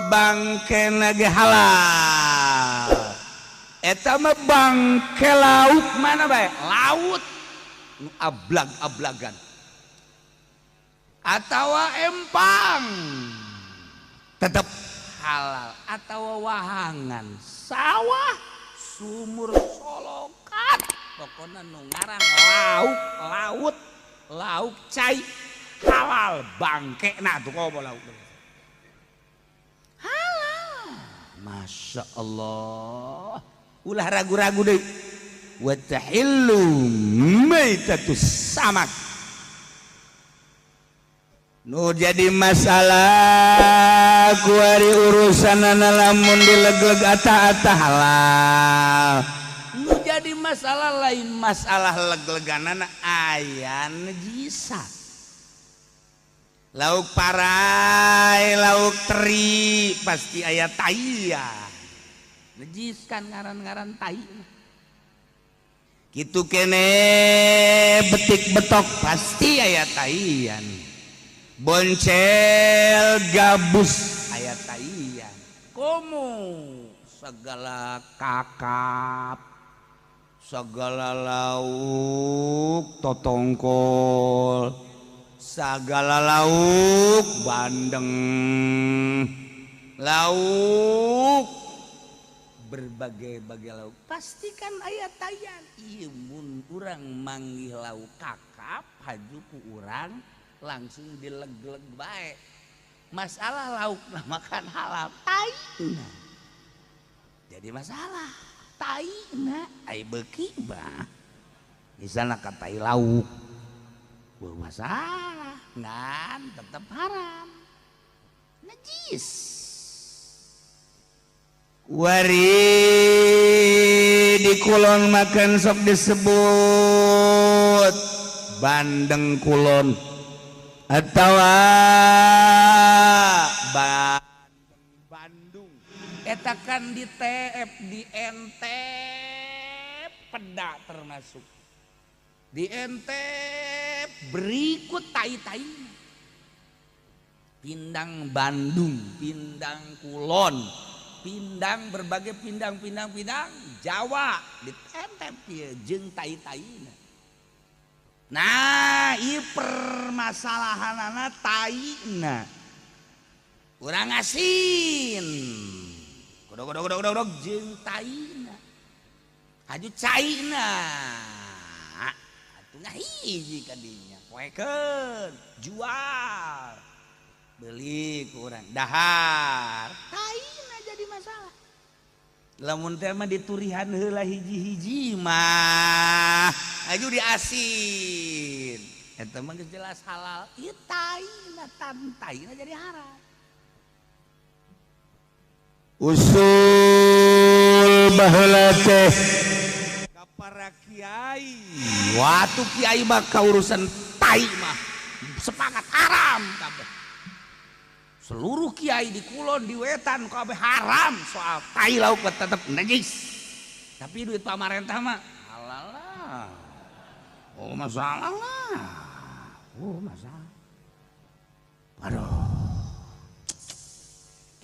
Bangke ge halal. Eta mah bangke lauk mana bae? Laut nu ablag-ablagan atawa empang tetap halal, atau wahangan sawah, sumur, solokan, pokoknya nu ngarang lauk laut, lauk cai halal. Bangke nah tuh komo lauk halal. Masya Allah, ulah ragu-ragu deh. Wa tahillu maitatus samak. Nu jadi masalah kuari urusan lamun dilegleg ata-ata halal. Nu jadi masalah lain masalah leg-leganana, aya najisat. Lauk parai, lauk teri pasti aya tai ya. Najis kan ngaran-ngaran tai. Kitu kene betik betok pasti aya taian. Boncel gabus aya taian. Komo segala kakap, segala lauk totongkol, segala lauk bandeng, lauk berbagai-bagai lauk pastikan aya taian. Ieu mun urang manggih lauk kakap haju ku urang langsung dileg-leg bae. Masalah lauk makan halal, taina jadi masalah. Taina ai beuki mah misalna ka tai lauk wah masalah, ngan tetep haram, najis. Wari di kulon makan sok disebut bandeng kulon atau Bandung. Eta kan di TF, di NT peda, termasuk di NT berikut tai-tai pindang Bandung, pindang kulon, pindang berbagai pindang, pindang, pindang Jawa ditentep ieu jeung tai-taina. Nah, ieu permasalahanana taina. Urang asin. Godog godog godog godog jeung taina. Haju caina. Atuh ngahiji ka dinya. Poekeun, jual. Beli ku urang dahar. Taina jadi masalah. Lamun teh mah diturihan heula hiji-hiji mah aju diasin, eta mah geus jelas halal. Ieu taina, tantaina jadi haram. Usul baheula teh ka para kiai, waktu kiai mah ka urusan tai mah sepakat haram kabeh. Seluruh kiai di kulon, di wetan kabeh haram soal tai lauk tetep najis. Tapi duit pamarentah mah halal lah. Oh masalah lah. Oh masalah. Aduh.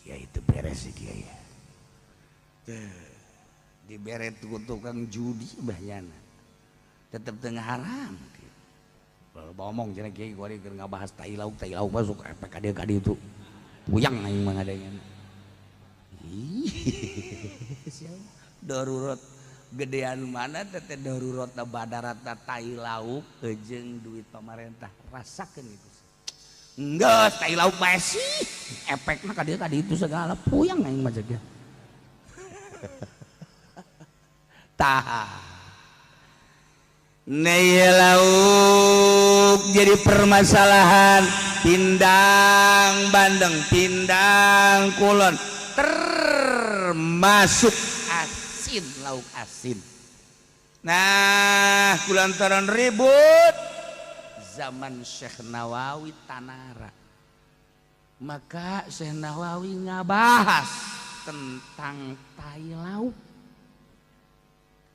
Kiai itu beres sih kiai. Diberet ku tukang judi bahyana. Tetep tengah haram. Kalau ngomong cenah kiai kuari keur ngabahas tai lauk masuk efek ka dieu ka ditu. Puyang aing mah ngadengena. Darurat gedean mana teh darurat badarata tai lauk jeung duit pamarentah, rasakeun itu. Enggeus tai lauk bae sih efekna ka dieu ka ditu segala puyang aing mah jaga. Tah. Neye lauk jadi permasalahan, pindang bandeng, pindang kulon, termasuk asin, lauk asin. Nah, kulantaran ribut zaman Syekh Nawawi Tanara, maka Syekh Nawawi ngabahas tentang tai lauk.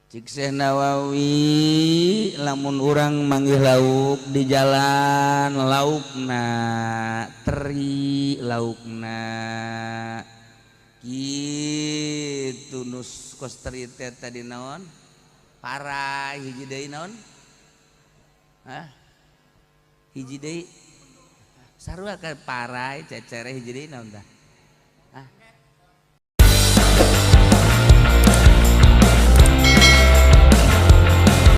Cik Syekh Nawawi lamun urang manggih lauk di jalan, laukna teri, laukna Itu nus kos teh tadi naon? Parai hiji deui naon? Hah? Hiji deui sarua ka parai cecere, hiji deui naon tah?